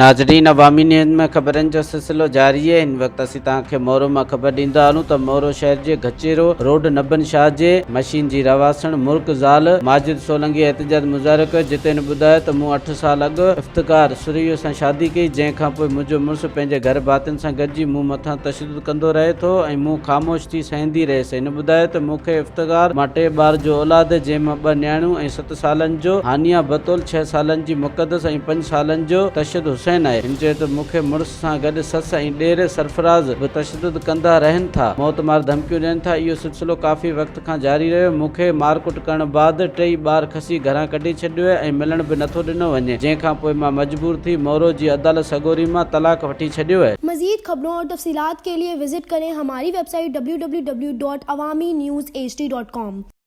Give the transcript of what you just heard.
ناظرين عوامي نيوز ۾ خبرن جو سلسلو جاري آهي هن وقت اسين توهان کي مورو مان خبر ڏيندا هلون ته مورو شهر جي گچيرو روڊ نبن شاهه جي مشين جي رهواسڻ مرڪ زال ماجد سولنگي احتجاج مظاهرو ڪيو جتي هن ٻڌايو ته مون اٺ سال اڳ افتخار سرهيو سان شادي ڪئي جنهن کان پوء منهنجو مڙس پنهنجي گهر ڀاتين سان گڏجي مون مٿان تشدد ڪندو رهي ٿو ۽ مون خاموش ٿي سهندي رهيس. هن ٻڌايو ته مون کي افتخار مان ٽي ٻار جو اولاد آهي جنهن مان ٻه نياڻيون ۽ ست سالن جو هانيه بتول، ڇهه سالن جي مقدس ۽ پنج سالن جو تشد حسين آهي. هن چيو ته مون کي مڙس سان گڏ سس ۽ ڏير سرفراز به تشدد ڪندا رهن ٿا، موت مار ڌمڪيون ڏين ٿا، اهو سلسلو ڪافي وقت کان جاري رهيو، مون کي مارڪٽ ڪرڻ بعد ٽئي ٻار کسي گهران ڪڍي ڇڏيو ۽ ملڻ به نٿو ڏنو وڃي، جنهن کان پوء مان مجبور ٿي مورو جي عدالت سڳوري مان طلاق وٺي ڇڏيو. مزيد خبرون اور تفصيلات کے لئے وزٽ ڪرين ھماري website W W W dot Awami news H D dot com.